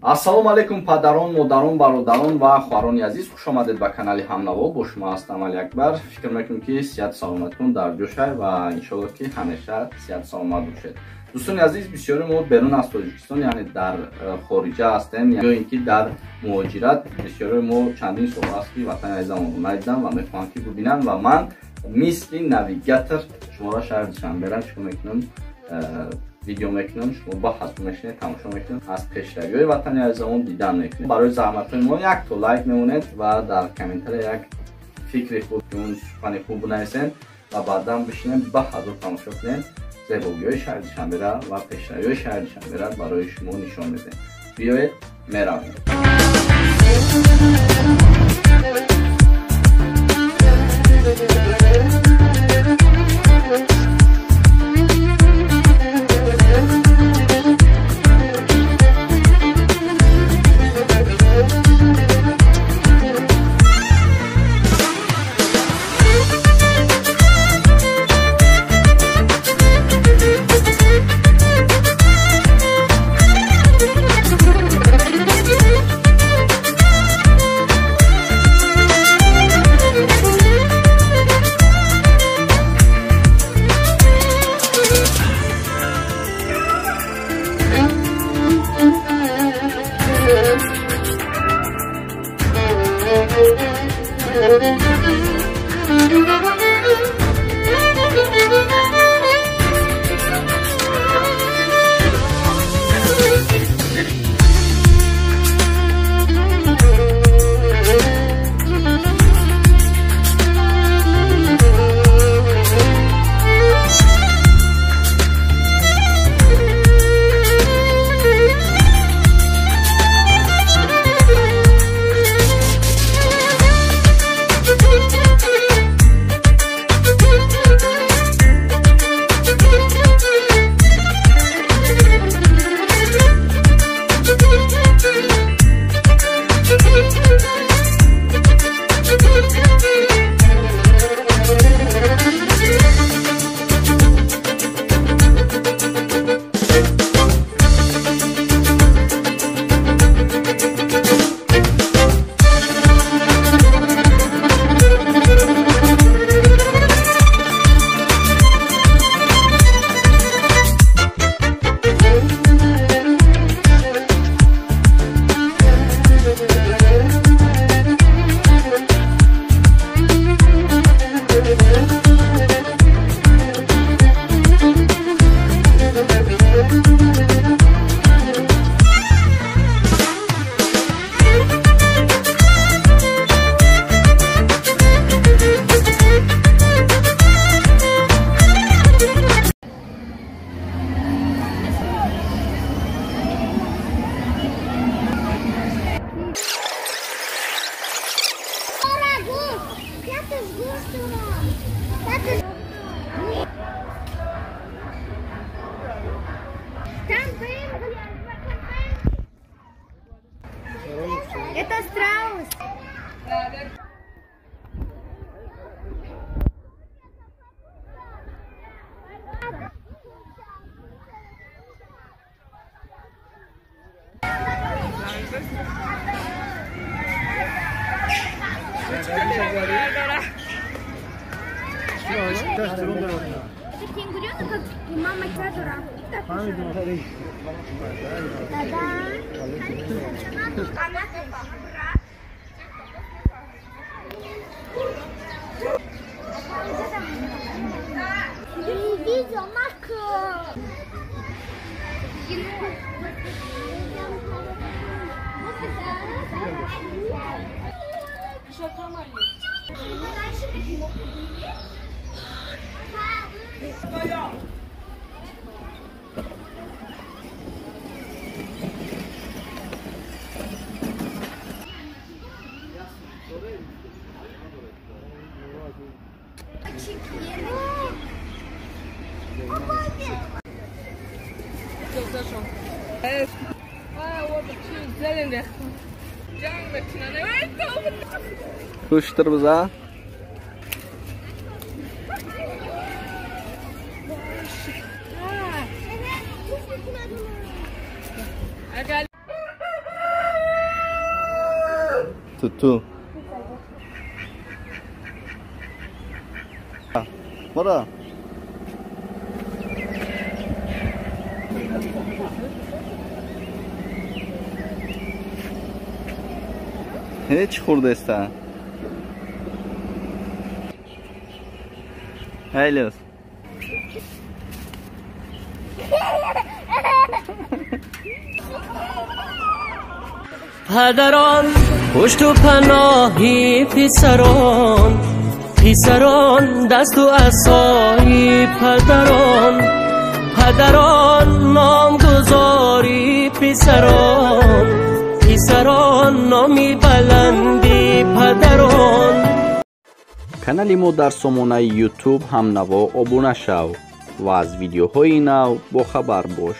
Ассалому алайкум падарон, модарон, бародарон ва хоҳарони азиз, хуш омадед ба канали Ҳамнаво. Бо шумо ҳастам Али Акбар. Фикр мекунам ки сиҳату саломатитон дар ҷошай ва иншоаллоҳ ки ҳамеша сиҳату саломат бошед. Дӯстони азиз, бисёри мо берун аз Тоҷикистон, яъне дар хориҷа ҳастем ё ин ки дар муҳоҷират. Бисёри мо чандин сол аст ки ватани азизамонро надидам ва мехоҳам ки бибинам ва ман мисли навигатор шуморо шаҳри Душанбера чикор мекунам, видео мекунам, шумо ба ҳазм мешинед, тамошо мекунед, аз пешравиҳои ватани азизамон дидан мекунед. Барои заҳматҳои мо як то лайк мемонед ва дар комментария як фикри худ, сухани хуб бинависед ва баъдан бишинед ба ҳазм тамошо кунед. Зебогиҳои шаҳри Душанбера ва пешравиҳои шаҳри Душанбера барои шумо нишон медиҳем. Биёед меравем. Это страус. Это кенгуренок, как мама тебя дурак. Видео Хуштар биза. Туту. Бара. Ҳеч хӯрдеста. Ҳайлос. Падарон пушту паноҳи писарон, писарон дасту асои падарон, падарон номгузори писарон, писарон номи баланди падарон. Канали мо дар сомонаи YouTube Ҳамнаво обуна шав ва аз видеоҳои нав бохабар бош.